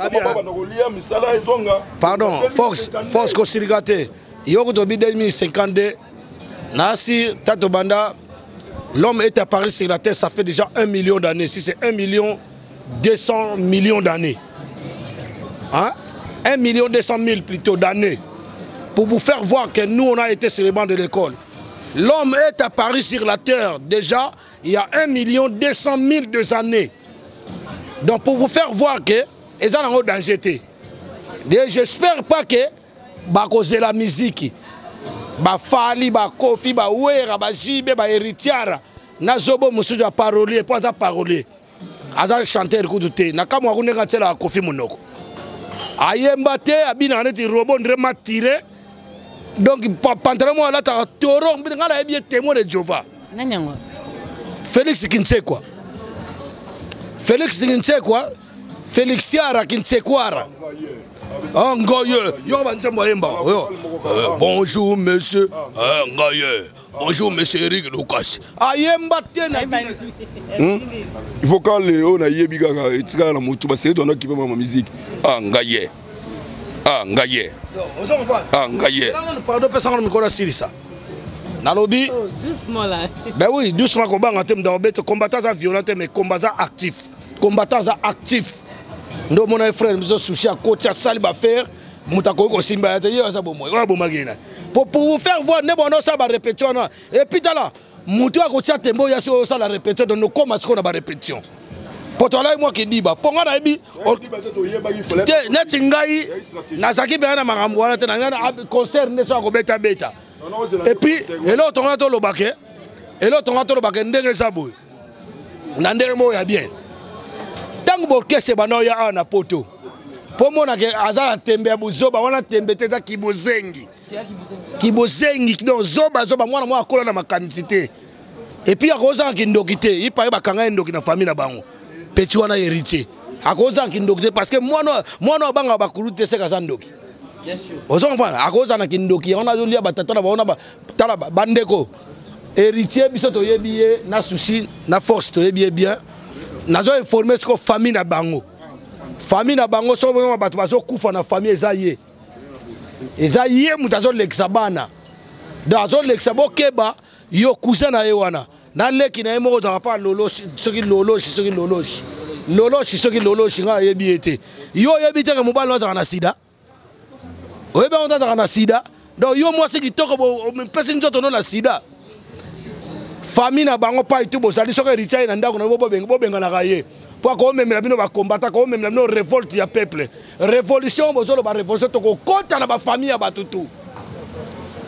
kolia misala ezonga. Pardon, force, force, kosilika te. Yo kutobi 2052 nasi tato banda. L'homme est apparu sur la terre, ça fait déjà 1 million d'années. Si c'est 1 million 200 millions d'années, hein? 1 million 200 000 plutôt d'années, pour vous faire voir que nous, on a été sur les bancs de l'école. L'homme est apparu sur la terre déjà il y a 1 million 200 000 de années. Donc pour vous faire voir que ils ont un danger. J'espère pas que bakozela miziki bafali, bakofi, bawera, bajibe, baheritiara na zobo mosusu ya parolier, mpo aza parolier, aza chanteur kutu te. Na kamwa ku ndenge atielaka Kofi monoko, ayemba te, abinaka neti robot ndre matire. Donc pantalon moko alataka toro, ngai nayebi ye, témoin de Jehova. Nani yango? Félix Kinsekwa, Félix Kinsekwa, Félixiara Kinsekwara. Ah, ngaye yo banzembo ayemba yo, bonjour monsieur, ngaye, bonjour monsieur Eric Lucas, ayemba te na Vocal oyo nayebi kaka etikala na motu, baseki tona kipe mama musique. Ah ngaye, ah ngaye, ah ngaye. Pardon, pesanga mikolo asilisa. Nalobi doucement là. Ben oui, doucement, kobanga te. Moto akobeta combattant aza violent te, mais combattant aza actif, combattant aza actif. Nde omona ye frère biso sushi akoti, asali bafaire, moto akoki kosimba ya te. Ye aza bomoi oyo abomaki ye na pour vous faire voir nde bona osala barépétition wana. Et puis tala, moto akotia tembe oyo asi osala répétition. Donc nokóma sikoyo na barépétition po toalaki mwa kidiba, mpo ngai nayebi te neti ngai nazalaki mpenza na makambo wana te. Na ngai concert nde so akobetabeta. Et puis eloko tonga tolobake, eloko tonga tolobake, ndenge eza boye na ndenge moko ya bien, ntango baorchestre ebanda oya awa na Poto, mpo monake aza na tembe ya buzoba wana, tembe te, eza kibozengi, kibozengi. Donc zoba zoba, mwana moko akola na makanisi te, et puis akozanga kindoki te. Ipaye bakanga ye ndoki na famille na bango. Petit wana héritier akozanga kindoki te, parce que mwana mwana abangaka bakulu te, seka aza ndoki. Ozo comprendre? Akozala na kindoki yango nazolia batata na bango na tala bandeko. Héritier, biso toyebi ye na souci na force, toyebi ye bien. Nazo informe siko famille na bango, famille na bango, soki bozoma bato bazokufa na famille, eza ye, eza ye moto azolekisa bana. Donc azolekisa, bokeba. Yo cousin na ye wana na leki na ye moko ozalaka mpa loloshi, soki loloshi, soki loloshi, loloshi, soki loloshi, ngai nayebi ye te. Yo oyebi te ke mobali no azalaka na sida? Oyebi yango te, azalaka na sida. Donc yo mwasi kitoko, opesi nzoto no na sida. Famille na bango pai tu bozali, soki héritier ye na ndako na bobenganaka ye, mpo akomemela bino bakombata, akomemela bino révolte ya peuple, révolution. Bozoloba révolution, tokokɔta na bafamille ya bato tu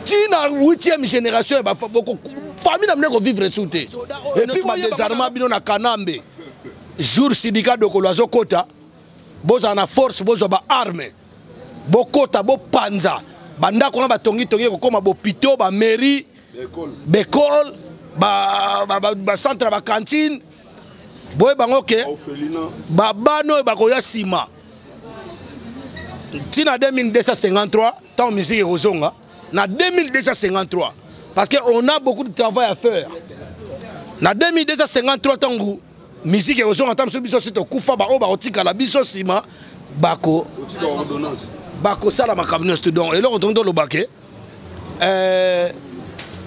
ntina 8e génération ya famille na bino ekovivre su te. Et puis badésarma bino na Kanambe, jour Sindika Dokolo azokɔta, bozala na force, bozwa baarme, bokɔta, bopanza bandako na batongitongi, ekokóma bopito, bamairie. Baekole, bacentre ya bacantine. Boyeba yango ke babana oyo bakoya nsima ntina 2253, ntango misiki ekozonga na 2253, parce que on a beaucoup de travail à faire na 2253. Ntango misiki ekozonga, ntango mosusu biso si tokufa, baoyo bakotikala biso nsima bako bakosala makambo nyonso. Donc eloko tongi toloba ke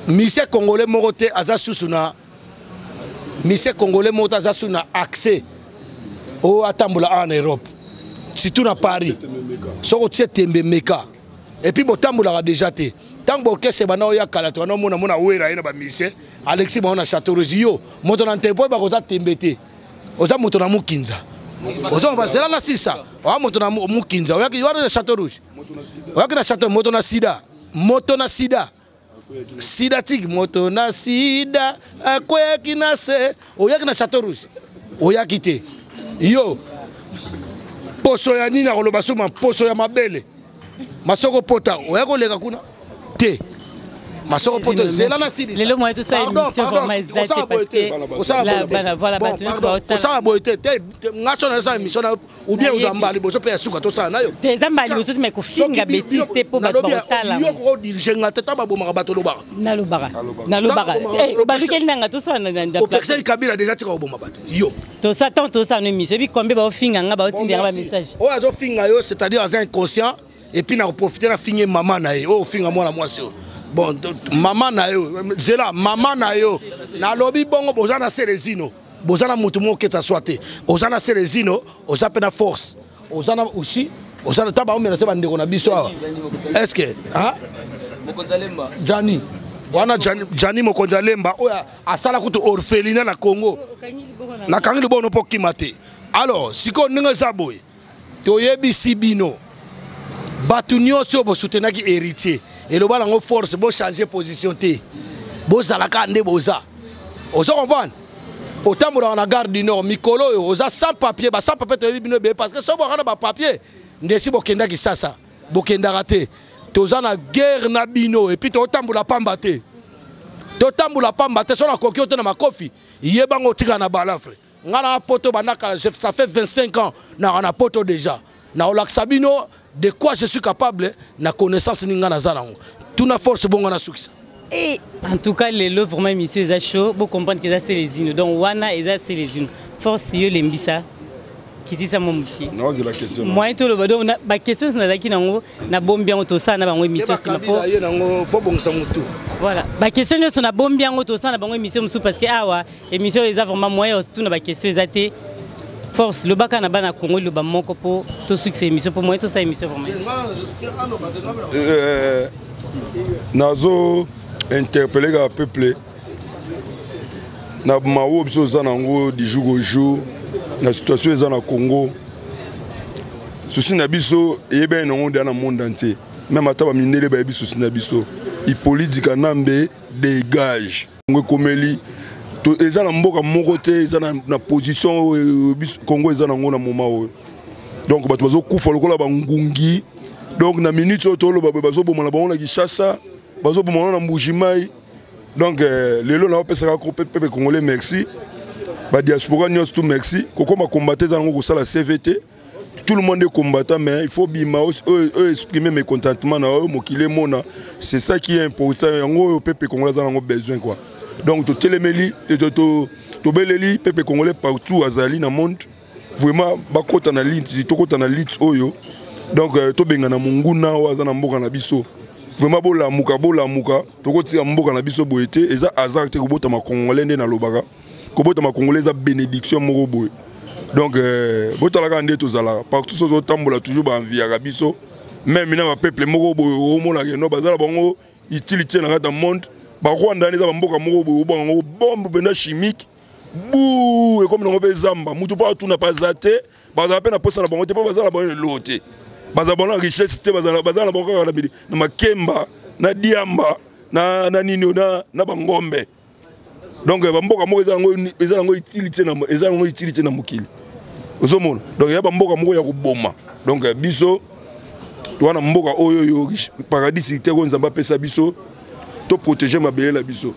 musicien congolais moko te aza susu na, musicien congolais moko te aza susu na accès oyo atambola awa na Europe, surtout na Paris. Soki otie tembe, meka. Et puis botambolaka déjà te. Ntango baorchestre banda oya kala, to wana omona mona Wera ye na bamusicien Alexis bango na Château Rouge. Yo moto na ntempo oyo bakoza tembe te, oza moto na Mukinza, ozonga zela na sisa oya moto na Mukinza, oyaki wana na Château Rouge, oyaki na Château, moto na sida, moto na sida, sidatique, moto na sida akweyaki na se, oyaki na Château Rouge, oyaki te. Yo poso ya nini akoloba suma poso ya mabele masoko pota, oya koleka kuna te, masoko poto, zela na silisa. Lelo moyen tosala émission vraiment eza te, parce que bana, voilà, bato nyonso baotala. Kosala boye te te. Nga so nasala émission na ou bien oza mbala liboso mpe ya suka tosala na yo. Te, eza mbala liboso te, mais kofinga bétise te mpo bato bakotala. Yo kodirige nga te. Ta babomaka bato, olobaka. Nalobaka, nalobaka, balukeli nanga tosala. Opekisaki Kabila déjà, tika koboma bato yo. Tosa tant tosala no émission, ebi combien baofinga nga, baotindela ba message. Oyo azofinga yo, c'est-à-dire aza inconscient. Et puis nakoprofite nafinge mama na ye oyo ofinga, mwana mwasi oyo. Bon, mama na yo, zela mama na yo, nalobi bongo. Boza na Selezino, boza na motu moko oketa swa te. Oza na Selezino, oza mpe na force, oza na ushi, oza na ta baomela te. Bandeko na biso awa, est ce que Jani wana, Jani mokonzi alemba oyo asala kutu orphelinat na Congo, nakangi libono mpo kima te. Alors sikoyo ndenge eza boye, toyebisi bino bato nyonso oyo bosutenaki Héritier, eloba nango force, bochange position te, bozalaka nde boza. Oza comprendre, otambolaka na Gare du Nord mikolo oyo, oza sans papier, ba sans papier toyebi bino ebele, parce que so bwaka na bapapier nde esi bokendaki sasa, bokendaka te. Toza na guerre na bino. Et puis totambola pamba te, totambola pamba te. So nakoki yo te na makofi, yebango otika na balafre. Nga na poto banda kala, ça fait 25 ans naka na poto déjà. Naolakisa bino de quoi je suis capable na connaissance ni nga naza nango. Tuna force bongo, nasukisa. Et en tout cas, lelo vraiment émission eza chaud, bo comprendre que eza Selezino. Donc wana eza Selezino. Force, yo lembisa. Kitisa mo moke. Naozela question. Moyen toloba, donc ba questions nazalaki nango, nabombi yango, tosala na bango émission nsima po ye nango fo bongisa motu. Voilà, ba question nyonso nabombi yango, tosala na bango émission mosusu, parce que awa émission eza vraiment moyen tuna ba question eza te. Force, lobaka na bana Congo, loba moko mpo tosukisa émission, mpo moyen tosala émission vraiment. Nazo interpelle kaka peuple na mawo biso oza nango du jour au jour na situation eza na Congo. Souci na biso eyebani nango deya na monde entier, même ata bamindele bayebi souci na biso: Hippolyte Kanambe dégage. Ngo ekomeli eza na mboka moko te eza na position oyo Congo eza nango na moment oyo. Donc bato bazokufa lokola bangungi. Donc na minute oyo toloba boye, bazoboma na bango na Kinshasa, bazoboma bango na Mbujimai. Donc lelo naopesaka peuple congolais merci, badiaspora nyonso tout merci. Kokoma combattant eza nango kosala cvt. Tout le monde est combattant, mais il faut bima oyo exprimer mécontentement na oyo mokili emona. C'est ça qui est important. Yango oyo peuple congolais aza nango besoin, quoi. Donc totelemeli, tobeleli peuple congolais partout azali na monde, vraiment bakota na lit, tokota na lit oyo. Donc tobengana monguna oyo aza na mboka na biso. Vraiment bolamuka, bolamuka, tokotika mboka na biso boye te. Eza hasard te kobotama congolais. Nde nalobaka, kobotama congolais eza bénédiction moko boye. Donc botalaka nde tozalaka partout, so ozotambola, toujours baenviaka biso, même na bapeuple moko boye omonaka no bazala bango utilité na kati ya monde. Barwanda wana eza bamboka moko boye obanga yango bombe mpenza chimique bu ekomi nango mpe zamba, mutu mpo atuna mpe aza te. Bazala mpe na posa na bango te, mpo bazala na bango eloo te, bazala bango na richesse te, bazala na bango kaka na makemba, na diamba, na nini, na bangombe. Donc bamboka moko eza yango utilité, eza yango utilité na mokili, ozomona. Donc ya bamboka moko ya koboma. Donc biso wana mboka oyo oyo paradis te, oyo Nzambe apesa biso. Toprotege mabele na biso,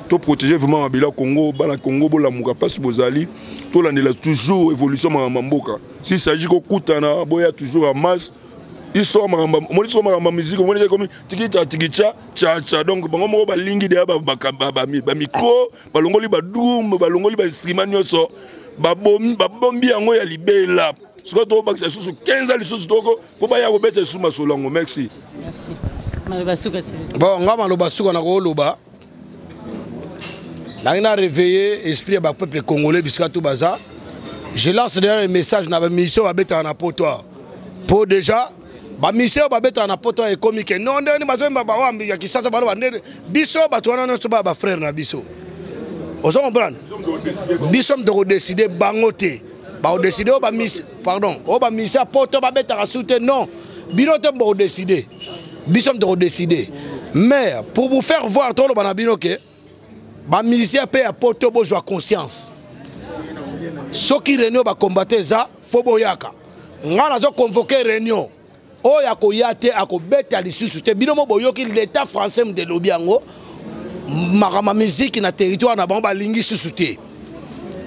toprotege vraiment mabele ya Congo. Bana Congo, bolamuka mpasi bozali, tolandela toujours évolution makambo ya mboka. S'il s'agit kokutana, boya toujours en masse. Histoire makambo omoni soko makambo ya musique, omoni ekomi tikita tikicha chacha. Donc bango moko balingi deya bamicro, balongoli badrum, balongoli bainstrument nyonso, babombi yango ya libela. Sikoyo tokobakisa lisusu 15 ans lisusu toko mpo baya kobeta lisusu masolo yango. Merci. Merci. Maloba suka. Bon, nga maloba suka nakoloba, nangi na réveiller esprit ya bapeuple congolais bisika to baza. Je lance déjà le message na bamission babetaka na poto awa, po déjà bamission oyo babetaka na poto awa ekomi ke non, ndenge bazoyemba bawa ya Kisasa, baloba ndenge biso bato wana nyonso baya bafrère na biso. Ozo comprendre? Biso moto kodeside bango te, bakodeside oyo bamisi, pardon, oyo bamisi ya poto babetaka su te. Non, bino te bokodeside, biso moto kodeside. Mais pour vous faire voir, toloba na bino ke bamusicien mpe ya poto bozwa conscience. Soki réunion bakombate eza, fo boyaka. Ngai nazo convoke réunion oyo, akoya te, akobeta lisusu te. Bino mo boyoki, l'état français moto elobi yango, makambo ya miziki na territoire na bango balingi susu te.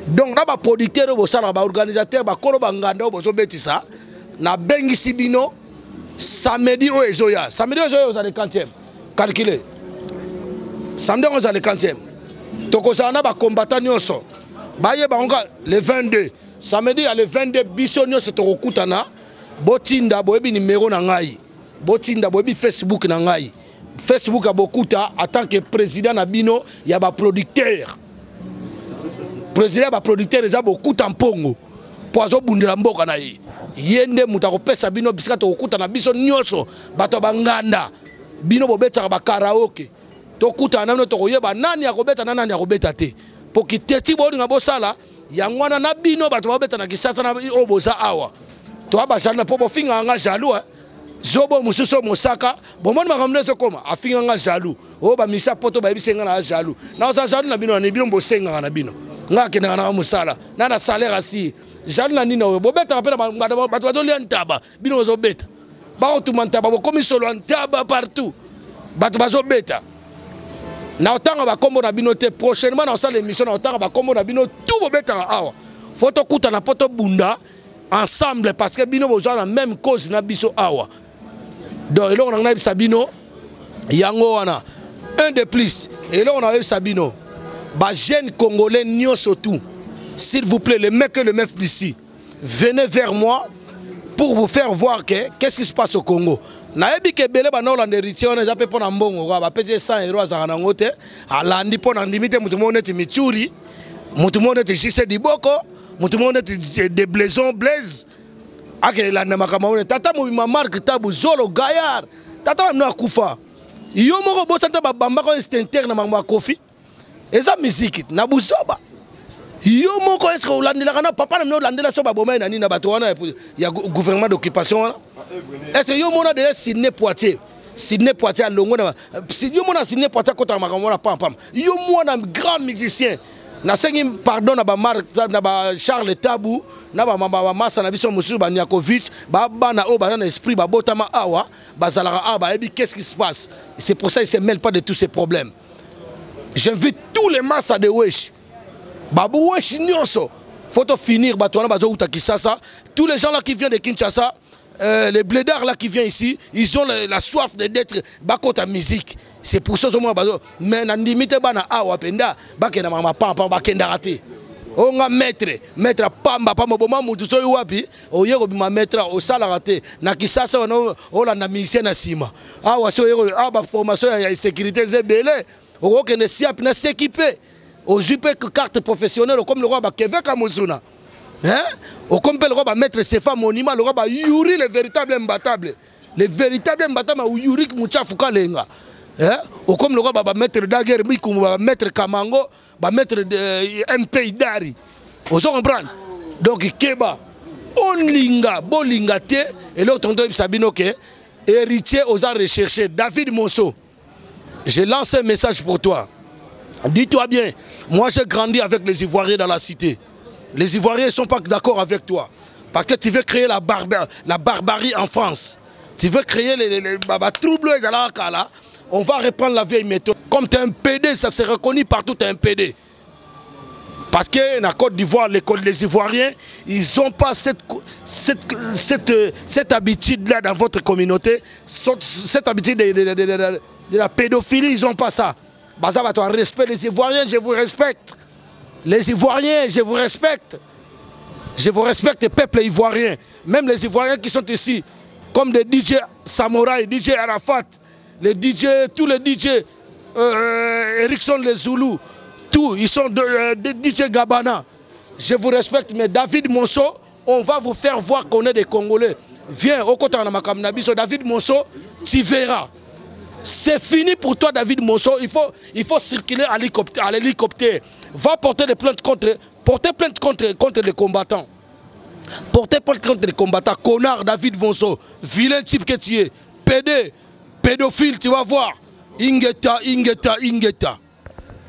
Donc na baproducteur oyo bosalaka, baorganisateur, bakolo banganda oyo bozobetisa, nabengisi bino samedi oyo ezoya. Samedi oyo ezoya ozala le 40e, calcule, samedi yango ozala le 40e. Tokozala na bacombattant nyonso, bayeba yango le 22, samedi ya le 22, biso nyonso tokokutana. Botinda, boyebi nimero na ngai, botinda, boyebi Facebook na ngai, Facebook ya Bokuta en tant que président na bino ya baproducteur. Président ya baproducteur eza Bokuta Mpongo, mpo azobundela mboka na ye. Ye nde moto akopesa bino bisika tokokutana biso nyonso. Bato ya banganda, bino bobetaka bakaraoke, tokutana na bino, tokoyeba nani akobeta na nani akobeta te, mpo kiteti bolinga bosala yango wana na bino. Bato babeta na Kisasa na oyo boza awa, toa bajaloux mpo bofingaka nga jaloux. Zobo mosusu oyo mosaka, bomoni makambo nde ezokoma, afinga nga jaloux. Oyo bamisa poto bayebisi nga na jaloux, naoza jaloux na bino na bino bosengaka na bino. Nga akendaka nanga mosala na salaire asi jaloux na nini? Oyo bobetaka mpe na bato bazolia ntaba, bino bozobeta, bakotuma ntaba, bokomi solo ya ntaba partout, bato bazobeta. Na otanga bakombo na bino te. Prochainement na osala émission, na otanga bakombo na bino tout bobetaka awa. Fo tokutana mpo tobunda ensemble, parce que bino bozwa na même cause na biso awa. Donc eloko na ngai nayebisa bino yango wana. Un de plus, eloko nayebisa bino, bajeune congolais nyonso tout, s'il vous plaît, les mecs et les meufs d'ici, venez vers moi pour vous faire voir que qu'est-ce qui se passe au Congo. Nayebi ke ebele banda olanda héritier wana eza mpe mpo na mbongo kaka. Bapesi ye 100 euro, azalaka nango te, alandi mpo na ndimi te. Moto moko neti Michuri, moto moko neti Jise Diboko, moto moko neti de Blaison Blaise akelanda makambo wana. Tata mobima Mark Tabu Zolo Gaillard, tata na bino akufa, yo moko obosani te, babambaka instincteur na makambo ya Kofi, eza miziki na buzoba. Yo moko eske olandelaka na papa na bino? Olandela so babomai na nini na bato wana ya gouvernement d'occupation wana? Est-ce yo mona deja Sidney Poitier? Sidney Poitier alongo na yo mona Sidney Poitier akotaka makambo wana pampam. Yo mwana grand musicien, nasengi pardon na bamark, na ba Charles Tabu, na bamasa na biso mosusu, baniakovic, babana oyo baza na esprit, babotama awa, bazalaka awa, bayebi qu'est-ce qui se passe. C'est pour ça ils se mêlent pas de tous ces problèmes. J'invite tous les massa de wesh, babu wesh nyonso, faut finir bato wana bazowuta Kisasa. Tous les gens là qui viennent de Kinshasa, les blédards là qui viennent ici, ils ont la soif d'être bakota musique. C'est pour ça ozomona bazo, mais na ndimi te bana awa mpenza bakenda makambo pampa, bakendaka te. Oyo nga maître, maître pamba pamba, boma mutu soki wapi oye kobima maître, osalaka te na Kisasa wana, olanda musicien na nsima awa. So oye awa, baformation ya sécurité eza ebele, okokende siap na seki mpe ozwi mpe carte professionnelle, okomi lokola bakeveka mozuna, okomi mpe lokola bamaître Sefa Monument, lokola bayuri, le véritable imbattable, le véritable imbattable Yurik Muchafu Kalenga, okomi lokola bamaître Dager Mikumu, bamaître Kamango, bamaître MP Idari. Ozo comprendre? Donc keba, olinga bolinga te, eloko tonto oyebisa bino ke héritier oza recherché. David Monso, je lance un message pour toi. Dis-toi bien, moi j'ai grandi avec les Ivoiriens dans la cité. Les Ivoiriens ne sont pas d'accord avec toi parce que tu veux créer la barbarie en France, tu veux créer les, les, les, ba, ba, trouble ezalaka kala. On va reprendre la vieille méthode. Comme tu es un PD, ça s'est reconnu partout, tu es un PD. Parce que la Côte d'Ivoire, les, les Ivoiriens, ils n'ont pas cette, cette, cette, cette habitude-là dans votre communauté, cette habitude de, de, de, de la pédophilie, ils n'ont pas ça. Baza toi respect les Ivoiriens, je vous respecte. Les Ivoiriens, je vous respecte. Je vous respecte, peuple ivoirien. Même les Ivoiriens qui sont ici, comme des DJ Samouraï, DJ Arafat, les DJ, tous les DJ, euh, Erickson les Zoulous, tous, ils sont de, euh, des DJ Gabana. Je vous respecte, mais David Monceau, on va vous faire voir qu'on est des Congolais. Viens, au côté de David Monceau, tu verras. C'est fini pour toi, David Monceau. Il faut, il faut circuler à l'hélicoptère. Va porter des plaintes contre, porter plainte contre, contre les combattants. Porter plainte contre les combattants. Connard, David Monceau. Vilain type que tu es. PD, pédophile, tu vas voir. Ingeta, Ingeta, Ingeta.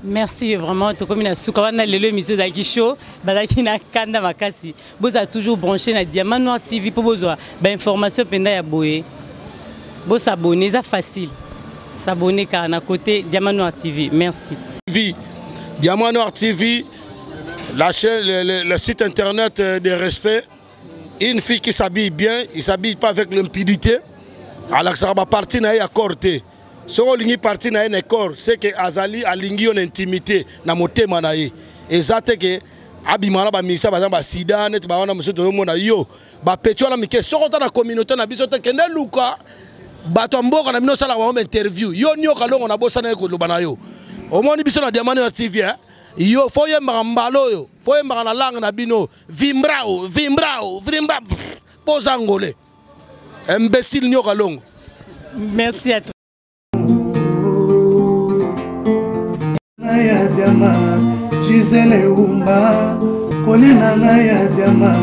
Merci vraiment tokomi na suka wana lelo émission ezalaki chaud bazalaki na kanda makasi bozala toujours branché na Diamant Noir TV mpo bozwa bainformation mpenza ya boye bosabone eza facile s'abonner kaka na côté Diamant Noir TV merci. TV Diamant Noir TV la chaîne le, le, le site internet euh, de respect une fille qui s'habille bien il s'habille pas avec l'impudité alakisaka baparti na ye ya corps te soki olingi parti na ye na corps c'est que azali alingi yo na intimité na motema na ye eza te ke abima na bamisa baza basida neti bawana mosusu tozomona yo bapeti wana mike soki ota na communauté na biso te kende luka bato ya mboka na bino osalaka bango bainterview yo nioka longo na bosana ye koloba na yo omoni biso na diamani ya tv eh? yo fo oyembaka mbala oyo fo oyembaka na langue na bino vimbrao vimbrao vrimba mpo oza angolais imbécile nioka longo. Merci à toi. Ya diama Gisele Umba kolia na ngai ya diama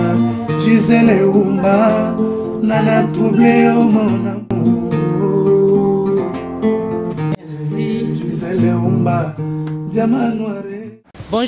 Gisele Umba nana trouble yo mon amour. Merci. Gisele Umba diama noire.